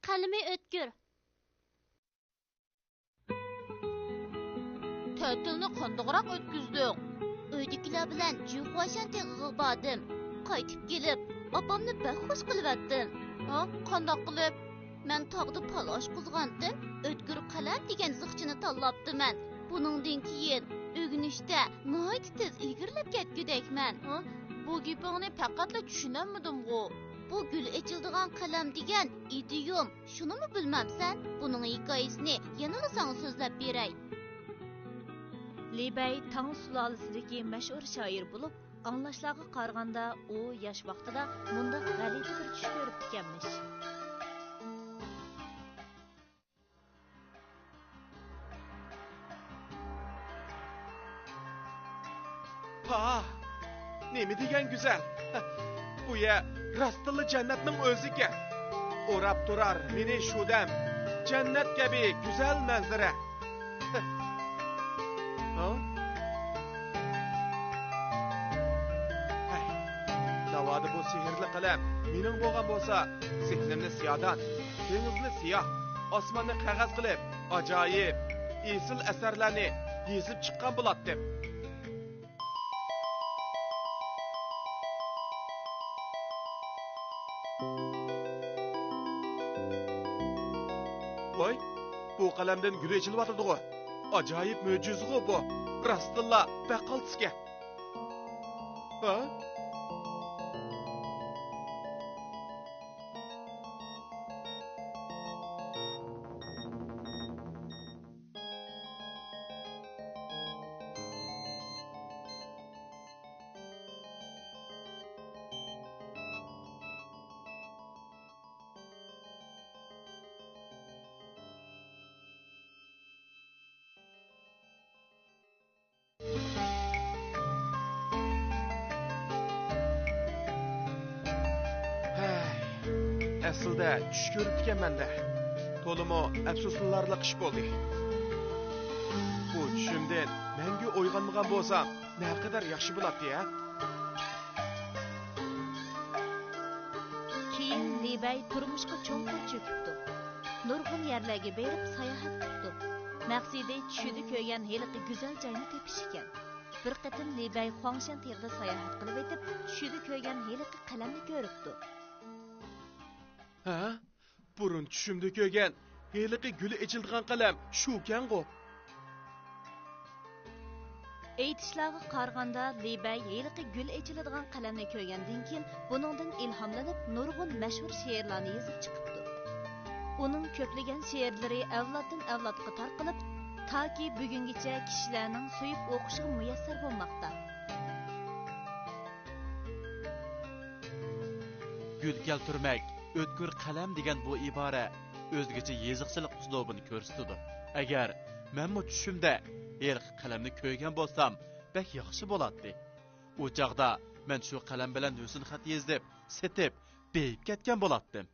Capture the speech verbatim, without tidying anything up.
قەلىمى ئۆتكۈر. تەتىلنى قانداقراق ئۆتكۈزدۈڭ؟ ئۆيدىكىلەر بىلەن جۈخۇاشەن تېغىغا باردىم. قايتىپ كېلىپ، ئاپامنى بەك خۇش قىلىۋەتتىم. ھە؟ قانداق قىلىپ؟ مەن تاغدا پال ئاشقۇزغانتىم، ئۆتكۈر قەلەم دېگەن زىخچىنى تاللاپتىمەن. بۇنىڭدىن كېيىن ئۆگىنىشتە ناھايىتى تېز ئىلگىرىلەپ كەتكۈدەكمەن. ھە؟ بۇ گېپىڭنى پەقەتلا چۈشىنەلمىدىمغۇ؟ بۇ گۈل ئېچىلىدىغان قەلەم دېگەن ئىدىيوم، شۇنىمۇ بىلمەمسەن؟ بۇنىڭ ھېكايىسىنى يەنىلا ساڭا سۆزلەپ بېرەي. لى بەي تاڭ سۇلالىسىدىكى مەشھۇر شائىر بولۇپ، ئاڭلاشلارغا قارىغاندا ئۇ ياش ۋاقتىدا مۇنداق غەلىتە بىر چۈش كۆرۈپتىكەنمىش. پاھ، نېمە دېگەن گۈزەل! بۇ يەر راستتىنلا جەننەتنىڭ ئۆزىكەن. ئوراپ تۇرار مېنى شۇ دەم جەننەت كەبى گۈزەل مەنزىرە. ھە؟ ھەي، ناۋادا بۇ سېھىرلىك قەلەم مېنىڭ بولغان بولسا، زېھنىمنى سىيادان، دېڭىزنى سىياھ، ئاسماننى قەغەز قىلىپ، ئاجايىپ، ئېسىل ئەسەرلەرنى يېزىپ چىققان بولاتتىم. ۋاي، بۇ قەلەمدىن گۈل ئېچىلىۋاتىدىغۇ. ئاجايىپ مۆجىزىغۇ بۇ. راستتىنلا بەك قالتىسكەن. ھە؟ ھەي، ئەسلىدە چۈش كۆرۈپتىكەنمەن-دە. تولىمۇ ئەپسۇسلىنارلىق ئىش بولدى. بۇ چۈشۈمدىن مەڭگۈ ئويغانمىغان بولسام، نەقەدەر ياخشى بولاتتى ھە؟ كېيىن لى بەي تۇرمۇشقا چوڭقۇر چۆكۈپتۇ. نۇرغۇن يەرلەرگە بېرىپ ساياھەت قىپتۇ. مەقسىتى چۈشىدە كۆرگەن ھېلىقى گۈزەل جاينى تېپىش ئىكەن. بىر قېتىم لى بەي خۇاڭشەن تېغىدا ساياھەت قىلىۋېتىپ، چۈشىدە كۆرگەن ھېلىقى قەلەمنى كۆرۈپتۇ. ھە؟ بۇرۇن چۈشۈمدە كۆرگەن ھېلىقى گۈلى ئېچىلىدىغان قەلەم شۇكەنغۇ؟ ئېيتىشلارغا قارىغاندا، لى بەي ھېلىقى گۈل ئېچىلىدىغان قەلەمنى كۆرگەندىن كېيىن، بۇنىڭدىن ئىلھاملىنىپ، نۇرغۇن مەشھۇر شېئىرلارنى يېزىپ چىقىپتۇ. ئۇنىڭ كۆپلىگەن شېئىرلىرى ئەۋلادتىن ئەۋلادقا تارقىلىپ، تاكى بۈگۈنگىچە كىشىلەرنىڭ سۆيۈپ ئوقۇشىغا مۇيەسسەر بولماقتا. گۈل كەلتۈرمەك، ئۆتكۈر قەلەم دېگەن بۇ ئىبارە ئۆزگىچە يېزىقچىلىق ئۇسلۇبىنى كۆرسىتىدۇ. ئەگەر مەنمۇ چۈشۈمدە ھېلىقى قەلەمنى كۆرگەن بولسام، بەك ياخشى بولاتتى. ئۇ چاغدا مەن شۇ قەلەم بىلەن ھۆسنخەت يېزىپ، سېتىپ، بېيىپ كەتكەن بولاتتىم.